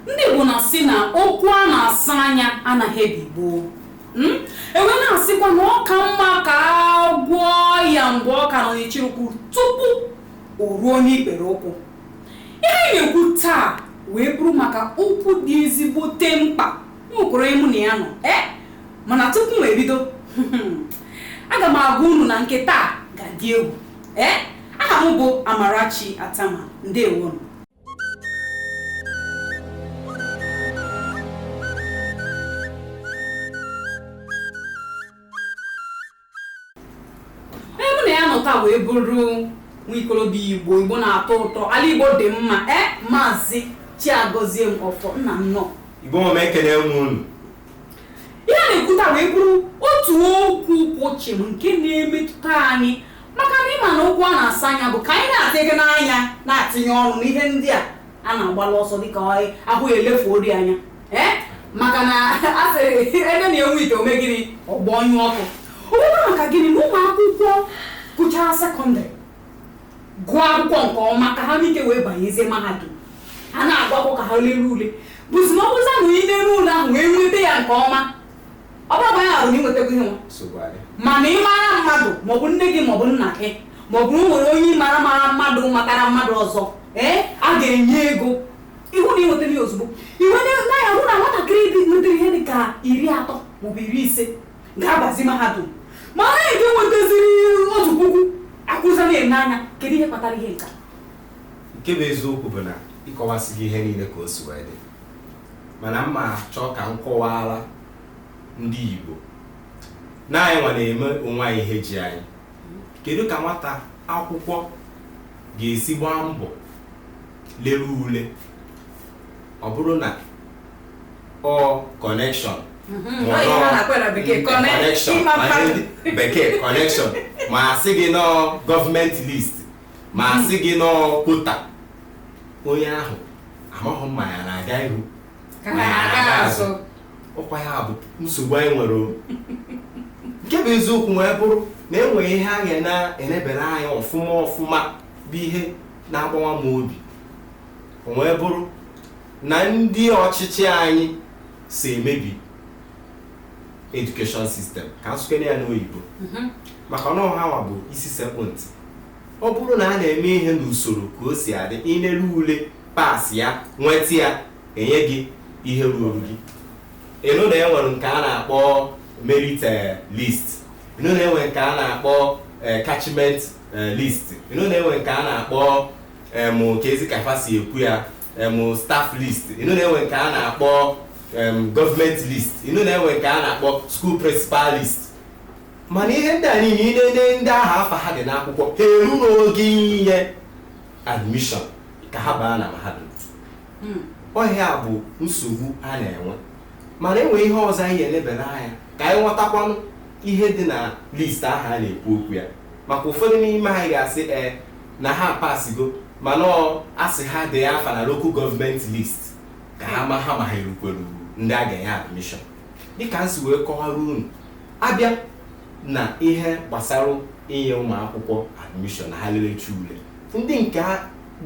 Ndị Igbo na-asị na okwu a na-asa anya anaghị ebi gboo. Ewee na-asịkwa na ọ ka mma ka a gwọọ ya mgbe ọ ka nọ n'ịchịrịkwu tupu o ruo n'ikpere ụkwụ. Ihe anyị na-ekwu taa wee bụrụ maka okwu dị ezigbote mkpa. Nwekwara onye mụ na ya nọ, ee, mana tupu m ebido, aga m agwa unu na nke taa ga-adị egwu. Ee, aha m bụ Amarachi Atama. Ndewonu. Onye mụ na ya nọ taa wee bụrụ nwa ikorobịa Igbo, Igbo na-atọ ụtọ, ala Igbo dị mma, ee, Maazị Chiagoziem Ọfọ. Nna, nnọọ. Igbo ọma, ekene m unu. Ihe a na-ekwu taa wee bụrụ otu okwu kwụ chịm nke na-emetụta anyị, maka na ịma na okwu a na-asa anya bụ ka anyị na-atịghị n'anya na-atinye ọnụ n'ihe ndị a a na-agbala ọsọ dịka ahụ elefu ori anya, ee, maka na a sịrị ebe na-enwe ite ome gịnị ọgbọ ọnyụ ọkụ. Ọ bụrụ maka gịnị na ụmụ akwụkwọ gụchara sekọndịrị, gụọ akwụkwọ nke ọma ka ha nwee ike wee banyezie mahadum, ha na-agụ akwụkwọ ka ha lere ule, bụzi na ọ bụza na onye na-ere ule ahụ wee nweta ya nke ọma, ọ bụrụ ya bụ na ị nwetago ihe nwa, mana ị mara mmadụ, maọbụ nne gị maọbụ nna gị, maọbụ na o nwere onye ị mara mara mmadụ matara mmadụ ọzọ, ee, a ga-enye ego ịhụ na ị nwetara ya ozugbo. Iwe na ya hụ na nwatakịrị dị nwetara ihe dị ka 30 maọbụ 50 ga-abazi mahadum, ma onye nke nwetaziri 1000 akwụza na-ene anya. Kedu ihe kpatara ihe nke a? Nke bụ eziokwu bụ na ịkọwasị gị ihe niile ka o si wee dị, mana mma chọọ ka m kọwara ndị Igbo na anyị nwa na-eme onwe anyị ihe ji anyị. Kedu ka nwata akwụkwọ ga-esi gbaa mbọ lere ule, ọ bụrụ na ọ connection, connection bekee connection, ma asị gị nọọ gọọmenti list, ma asị gị nọọ quota, onye ahụ amaghị mma ya na-aga ihu ma ya na-aga azụ. Ọkwa ya bụ nsogbu anyị nwere. Nke bụ eziokwu wee bụrụ na enwere ihe anyị na-enebere anya ọfụma ọfụma bụ ihe na-agbawa m obi, wee bụrụ na ndị ọchịchị anyị si emebi education system, ka nsụkene ya n'oyibo, maka na ọha nwa bụ isi sekpụ ntị. Ọ bụrụ na a na-eme ihe n'usoro ka o si adị, inere ule, pass ya, nweta ya, enye gị ihe ruoru gị. Ịnụ na enwere nke a na-akpọ merit list, ịnụ na enwere nke a na-akpọ catchment list, ịnụ na enwere nke a na-akpọ em ka ezi kafa si ekwu ya, em staff list, ịnụ na enwere nke a na-akpọ gọọmenti list, ịnụ na enwere nke a na-akpọ school principal list. Mana ihe ndị a niile, inene ndị ahụ afa ha dị n'akwụkwọ, ha eru n'oge inye admission ka ha baa na mahadum. Ọhịa bụ nsogbu a na-enwe. Mana enwe ihe ọzọ anyị elebere anya ka anyị ghọtakwanụ ihe dị na list ahụ a na-ekwu okwu ya, maka ụfọdụ n'ime anyị ga-asị ee na ha pasigo, mana ọ asị ha dee afa na local government list ka ha ma ha ma ha erukwere ndị a ga-enye admission. Dịka m si wee kọwara unu, abịa na ihe gbasara inye ụmụ akwụkwọ admission na ha lelecha ule, ndị nke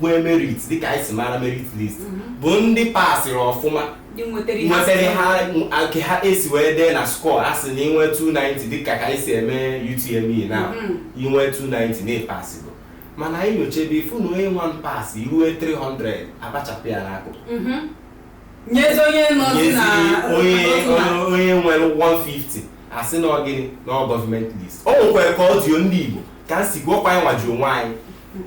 nwee merit, dịka anyị si mara merit list, bụ ndị pasịrị ọfụma, nwetara ha nke ha esi wee dee na score, a sị na inwe 290, dịka ka anyị si eme UTME na inwe 290 na ịpasịgo. Mana anyị nyochebe ifu na onye nwa pass irue 300, akpachapụ ya n'akụkụ, nyezi onye nọzi na onye nwere 150, asị na ọ gịnị, na ọ gọọmenti list. O nwekwara ka ọ dị ndị Igbo ka m si gụọkwa. Anyị nwaji onwe anyị,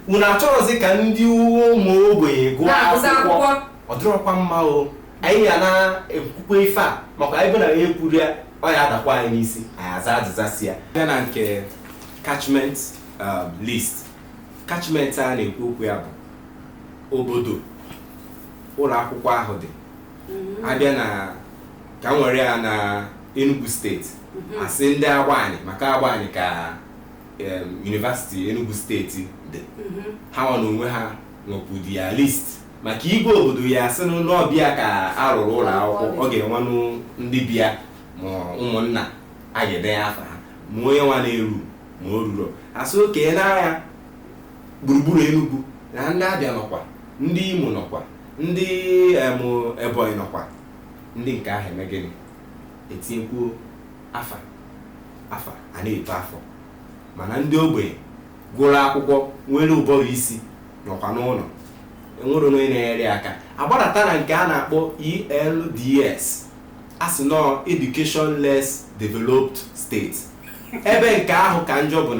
unu achọrọzi ka ndị ụmụ ogbenye gụọ akwụkwọ. Ọ dịrọkwa mma o. Anyị ya na-ekwukwe ife a maka ebe na onye kwuru ya, ọ ya adakwa anyị n'isi, anyị aza azịza si ya. Bịa na nke catchment list, catchment a na-ekwu okwu ya bụ obodo ụlọ akwụkwọ ahụ dị. Abịa na ka m were ya na Enugu Steeti, asị ndị Agbani, maka Agbani ka University Enugu Steeti dị, ha nwa na onwe ha nwekwudi ya list, maka igwe obodo ya asị na n'ọbịa ka a rụrụ ụlọ akwụkwọ, ọ ga-enwenụ ndị bịa ma ụmụnna a ga-edenye afa ha, ma onye nwa na-eru ma o ruro. Asị okenye n'anya gburugburu Enugu na ndị Abịa nọkwa, ndị Imo nọkwa. Ndị Ebonyi nọkwa, ndị nke ahụ eme gịnị, etinyekwuo afa afa a na-eto afọ. Mana ndị ogbenye gụrụ akwụkwọ nwere ụbọrọ isi nọkwa n'ụlọ, enwere onye na-enyere aka. Agbadata na nke a na-akpọ ELDS, a sị nọ Education Less Developed State. Ebe nke ahụ ka njọ bụ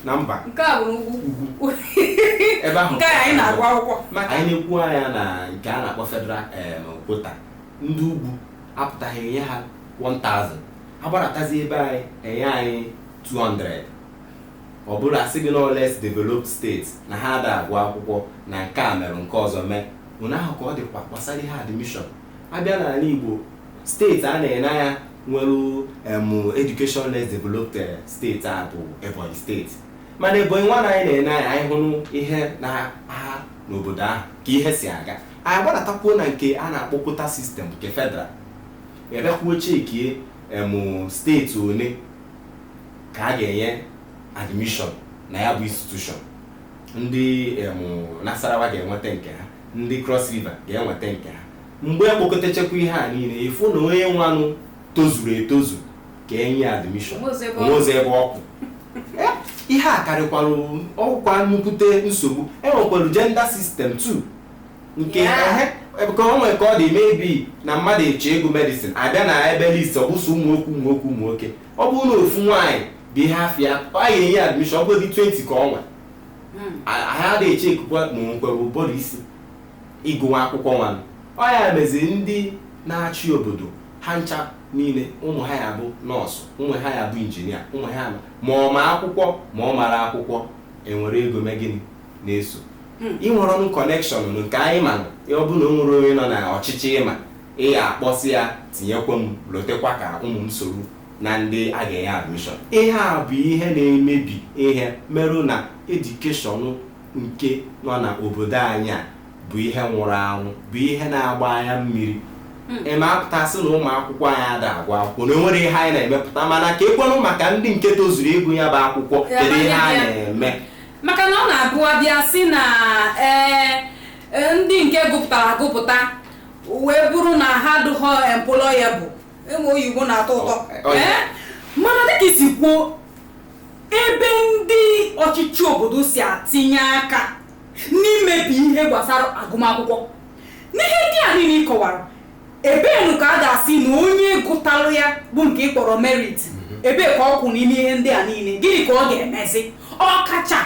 na mba Nke a bụ n'ugwu. Ebe ahụ. Nke a anyị na-agụ akwụkwọ. Maka anyị na-ekwu anya na nke a na-akpọ federal quota, ndị ugwu apụtaghị, enye ha 1000, agbaratazi ebe anyị, enye anyị 200. Ọ bụrụ asị gị nọ less developed state na ha ada agụ akwụkwọ na nke a mere nke ọzọ mee ụnyaahụ ahụ, ka ọ dịkwa gbasara ihe admission. Abịa n'ala Igbo, steeti a na-ene anya nwere education less developed steeti a bụ Ebonyi Steeti. Mana Ebonyi nwa anyị na-ene anya, anyị hụrụ ihe na-agha n'obodo ahụ ka ihe si aga. Anyị gbadatakwuo na nke a na-akpọ quota system nke federal, ebekwuo chekie steeti one ka a ga-enye admission na ya bụ institution. Ndị Nasarawa ga-enweta nke ha, ndị Cross River ga-enweta nke ha. Mgbe ekpokọtachakwa ihe a niile, ịfụ na onye nwanụ tozuru etozu ka enye admission Onwezi ebe ọ onwezi ebe ọ kwụ. Ihe a karịkwara ọkwa nnukwute nsogbu. Enwekwara gender system 2 nke ehe ka o nwere ka ọ dị mebi na mmadụ eche ego medicine, abịa na ebe list, ọ bụsọ ụmụ nwoke, ụmụ nwoke, ụmụ nwoke. Ọ bụrụ na ofu nwaanyị bụ ihe afịa, ọ ga-enye admission, ọ bụrụ dị 20 ka ọ nwa. Anyị adịghị eche ekukwa ma o nwekwara ụbọrọ isi ịgụnwa akwụkwọ nwanụ. Ọ ya meziri ndị na-achị obodo ha ncha niile, ụmụ ha ya bụ nọọsụ, ụmụ ha ya bụ injinia, ụmụ ha ma ọ ma akwụkwọ ma ọ mara akwụkwọ, enwere ego mee gịnị na-eso. Ị nwere ọnụ connection nke anyị ma ọ bụ na o nwere onye nọ na ọchịchị ịma ị ga-akpọsị ya, tinyekwa m, lotekwa ka ụmụ m soro na ndị a ga-enye admission. Ihe a bụ ihe na-emebi ihe merụ na education nke nọ na obodo anyị a bụ ihe nwụrụ anwụ, bụ ihe na-agba anya mmiri. Eme apụtasị na ụmụ akwụkwọ anyị ada agụ akwụkwọ na enwere ihe anyị na-emepụta, mana ka ekwenụ maka ndị nke tozuru ịgụ ya bụ akwụkwọ, kedu ihe a na-eme? Maka na ọ na-abụ abịa sị na ee, ndị nke gụpụtara agụpụta wee bụrụ na ha dụghọ employable, enwe oyibo na-atọ ụtọ. Ee, mana dịka isi kwuo, ebe ndị ọchịchị obodo si atinye aka n'imebi ihe gbasara agụmakwụkwọ n'ihe ndị a niile ị kọwara, ebenu ka a ga-asị na onye gụtalụ ya bụ nke ị kpọrọ merit, ebee ka ọ kwụ n'ime ihe ndị a niile? Gịnị ka ọ ga-emezi, ọkacha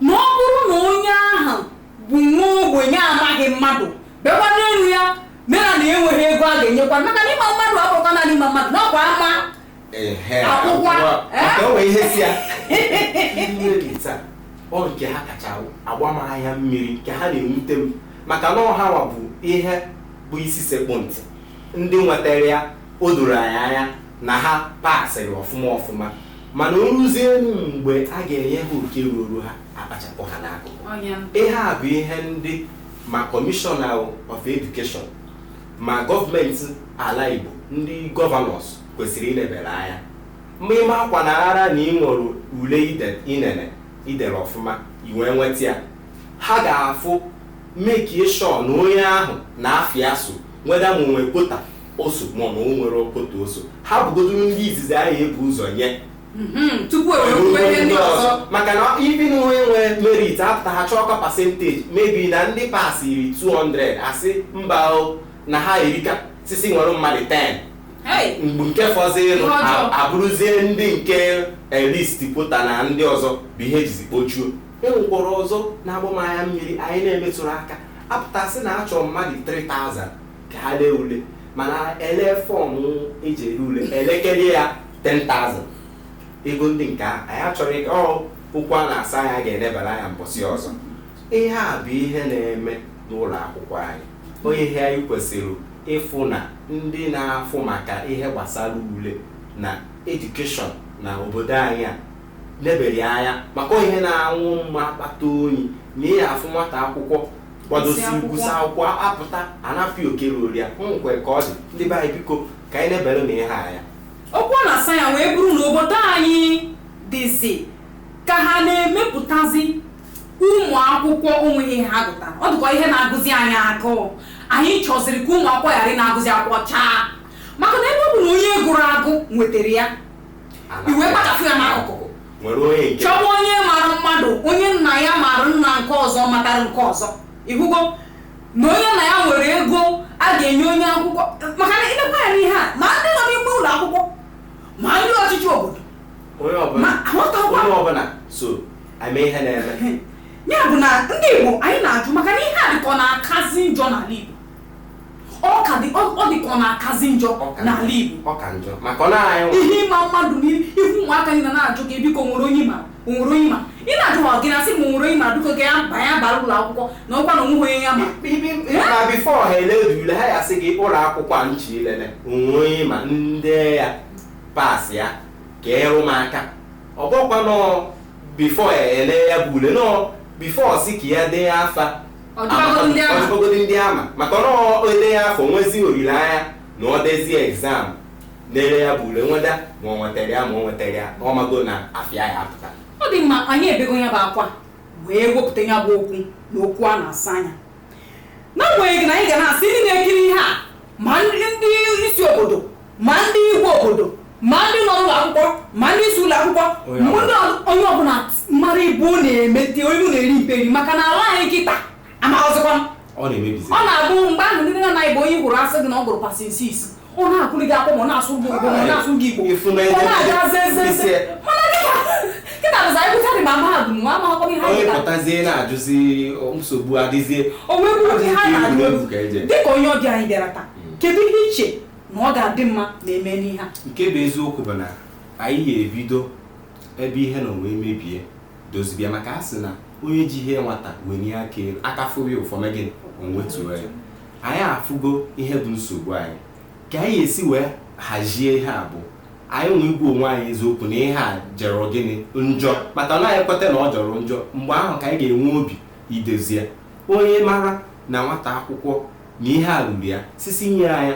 na ọ bụrụ na onye ahụ bụ nwa ogbenye amaghị mmadụ, bịakwa n'elu ya mere na enweghị ego a ga-enyekwa, maka na ịma mmadụ abụrụkwa naanị ịma mmadụ n'ọkwa ama Ehe, akwụkwọ, akwụkwọ. Maka o nwere ihe si ya ndị merit a, ọ nke ha kacha agba m anya mmiri, nke ha na-ewute m, maka na ọha nwa bụ ihe bụ isi sekpụ ntị. Ndị nwetara ya, o doro anyị anya na ha pasịrị ọfụma ọfụma, mana o ruzie elu mgbe a ga-enye ha oke ruru ha, akpachapụ ha n'akụkụ. Ihe a bụ ihe ndị ma kọmishọna of education ma gọọmenti ala Igbo, ndị governors kwesịrị ilebere anya. Mgbe ime akwa na ara na ị nwere ule inene idere ọfụma, i wee nweta ya, ha ga-afụ mekie sure na onye ahụ na-afịa so nweda ma onwe quota oso ma ọ na o nwere quota oso. Ha bụgodoro ndị izizi anyị ebu ụzọ nye Tupu e wee kwuo ihe ndị ọzọ. Maka na ibi na onye nwe merit apụta, ha chọọ percentage, maybe na ndị pasiri 200, asị mba o, na ha erika sisi nwere mmadụ 10. Hey! Mgbe nke fọzịnụ Ihe ọjọọ. abụrụzie ndị nke list quota na ndị ọzọ bụ ihe ejizi kpochuo. Enwekwara ọzọ na-agba m anya mmiri anyị na-emetụrụ aka. Apụtasị na achọ mmadụ 3000 ka ha lee ule, mana ele form eji ele ule elekere ya 10,000. Ego ndị nke a anyị achọrọ ọ okwu a na-asa anya ga-enebara anya mbọsị ọzọ. Ihe a bụ ihe na-eme n'ụlọ akwụkwọ anyị. Onye ihe anyị kwesịrị ịfụ na ndị na-afụ maka ihe gbasara ule na education na obodo anyị a lebere anya, maka ihe na-anwụ mma akpata oyi na ihe afụ nwata akwụkwọ kwadosi Gụsị akwụkwọ. Gụsị akwụkwọ, apụta anapụ oke ruru ya nkwe ka ọ dị. Ndị be anyị, biko, ka anyị lebere na ihe anya. Okwu ọ na-asa ya wee bụrụ na obodo anyị dịzi ka ha na-emepụtazi Ụmụ akwụkwọ onweghị ihe ha gụtara, ọ dịkwa ihe na-agụzi anyị agụụ. Anyị chọziri ka ụmụ akwụkwọ ghara ị na-agụzi akwụkwọ chaa, maka na ebe ọ bụ na onye gụrụ agụ nwetara ya, iwe kpachapụ ya n'akụkụ, nwere onye nke chọwa onye mara mmadụ, onye nna ya mara nna nke ọzọ matara nke ọzọ. Ịhụgo na onye nna ya nwere ego a ga-enye onye akwụkwọ, maka na ilekwa ya n'ihe a, ma ndị nọ n'ime ụlọ akwụkwọ, ma ndị ọchịchị obodo, onye ọbụla, ma aghọtakwa. Onye ọbụla so eme ihe na-eme. Ya bụ na ndị Igbo, anyị na-ajụ, maka na ihe a dị ka ọ na-akazi njọ n'ala Igbo. Ọ ka dị, ọ dị ka ọ na-akazi njọ Ọ ka n'ala Igbo. Ọ ka njọ maka ọ na-anyị nwa. Ihe ịma mmadụ na ihu ụmụaka niile na-ajụ gị, biko, nwere onye ma o nwere onye ma ị na-ajụ ha gị na-asị ma o nwere onye ma, biko, ka ya banye bara ụlọ akwụkwọ na ọkwa na onweghị onye ya ma. Ma before ha eledu ule, ha ya sị gị ụlọ akwụkwọ a nchi ilele onwe onye ma ndị ya pass ya ka ịrụ m aka. Ọ bụkwa nọ before ya ele ya bụ ule nọ before si ka ya dee afa. Ọ jụbagodi ndị ama. Ọ jụbagodi ndị ama, maka ọ ele ya afọ nwezi olileanya na ọ dezie exam na-ele ya bụ ule nweda, ma ọ nwetara ya, ma ọ nwetara ya, ọ mago na afịa ya apụta. Ọ dị mma, anyị ebego ya bụ akwa wee wepụta ya bụ okwu na okwu a na-asa anya, n'agbanyeghị na anyị ga na-asị ndị na-ekiri ihe a, ma ndị isi obodo, ma ndị igwe obodo, ma ndị nọ n'ụlọ akwụkwọ, ma ndị isi ụlọ akwụkwọ, Onye ma ọbụla. ndị onye ọbụla mara ibu ọ na-emete onye ọ na-eri mperi, maka na ala anyị kịta amaghịzikwa. Ọ na-emebizi. Ọ na-abụ mgbe ahụ ndị nne na nna anyị bụ onye hụrụ asị gị na ọ gụrụ passing 6, ọ na-akụli gị akwụkwọ, ma ọ na-asụ gị Igbo, ma ọ na-asụ gị Igbo, Ifu na ọ na-aga zezeze. Mana kịta bụzi anyị gụcha dị ma mahadum nwa amaghịkwa ihe anyị Onye gụtara. pụtazie na-ajụzi, nsogbu adịzie. O wee bụrụ ihe a na-ajụ. Egwuregwu ka eje. Dịka onye ọbịa anyị bịara taa, kedu ihe iche na ọ ga-adị mma ma eme n'ihe a? Nke bụ eziokwu bụ na anyị ga-ebido ebe ihe na wee mebie dozibia, maka a sị na onye ji ihe nwata wenye aka elu, aka fụrụ ya ụfọma, gịnị onwetuo ya. Anyị afụgo ihe bụ nsogbu anyị, ka anyị esi wee hazie ihe a bụ anyị nwee igwe onwe anyị eziokwu na ihe a jọrọ gịnị njọ, maka na anyị kweta na ọ jọrọ njọ, mgbe ahụ ka anyị ga-enwe obi idozi ya. Onye mara na nwata akwụkwọ na ihe a ruru ya, sisi nye anya.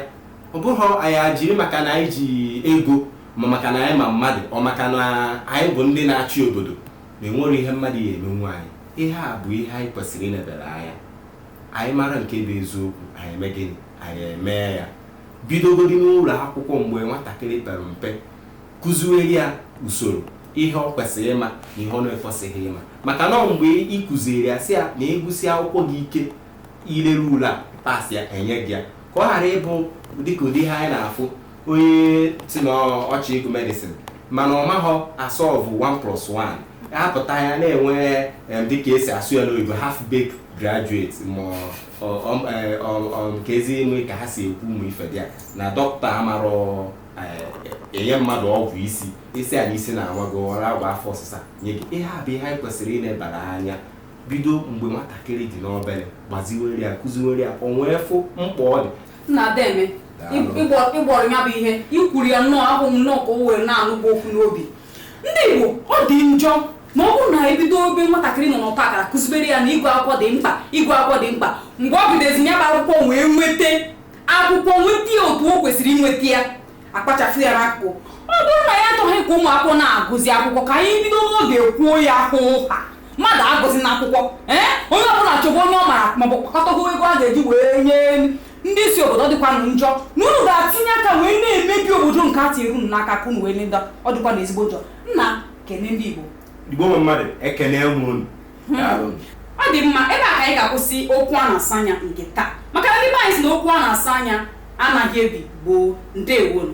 Ọ bụghị anyị ajiri maka na anyị ji ego, ma maka na anyị ma mmadụ, ọ maka na anyị bụ ndị na-achị obodo, na enwere ihe mmadụ ya emenwu anyị. Ihe a bụ ihe anyị kwesịrị ilebere anya. Anyị mara nke bụ eziokwu, anyị eme gịnị? Anyị eme ya bidogodi n'ụlọ akwụkwọ, mgbe nwatakịrị pere mpe, kụziwere ya usoro ihe ọ kwesịrị ịma na ihe ọ na-ekwesịghị ịma, maka na ọ mgbe ị kụziri ya, sị ya na ịgụsị akwụkwọ gị ike, ilere ule a pass ya, enye gị ya, ka ọ ghara ịbụ dịka ụdị ihe anyị na-afụ, onye si na ọchị ịgụ medicine mana ọ maghọ asolve 1 plus 1, apụta ya na-enwe dịka esi asụ ya n'oyibo, half baked graduate, ma nke ezi enwe ka ha si ekwu ụmụ ife dị ya na dọkịta amarọ enye mmadụ ọgwụ isi isi a na isi na-awa gị ọra agwa afọ ọsịsa nye gị. Ihe a bụ ihe anyị kwesịrị ilebara anya, bido mgbe nwatakịrị dị n'obere, gbaziwere ya, kụziwere ya, o nwee fụ mkpa ọ dị. Nna deme. Daalụ. Ịgbọrọ ya bụ ihe ikwuru ya nnọọ ahụ m nnọọ ka o were na-anụgbu okwu n'obi ndị Igbo. Ọ dị njọ ma ọ bụrụ na ebido obe nwatakịrị nọ n'ọta akara kụzibere ya na ịgụ akwụkwọ dị mkpa, ịgụ akwụkwọ dị mkpa, mgbe ọ bidozi ya bụ akwụkwọ wee nweta akwụkwọ, nweta ya otu o kwesịrị inweta ya, akpachapụ ya n'akụkụ. Ọ bụrụ na ya achọghị ka ụmụ akwụkwọ na-agụzi akwụkwọ, ka anyị bido n'oge kwuo ya hụ ha mmadụ agụzi n'akwụkwọ. Ee, onye ọbụla chọba onye ọ mara maọbụ kpakọtago ego a ga-eji wee nye ndị isi obodo. Dịkwanụ njọ na unu ga-atinye aka wee na-emebi obodo nke a tinyere unu n'aka ka unu wee leda. Ọ dịkwa na ezigbo njọ. Nna, kene ndị Igbo. Igbo nwe mmadụ, ekene m unu. Daalụ. Ọ dị mma, ebe a ka anyị ga-akwụsị okwu a na-asa anya nke taa, maka na ndị be anyị si na okwu a na-asa anya anaghị ebi gboo. Ndewonu.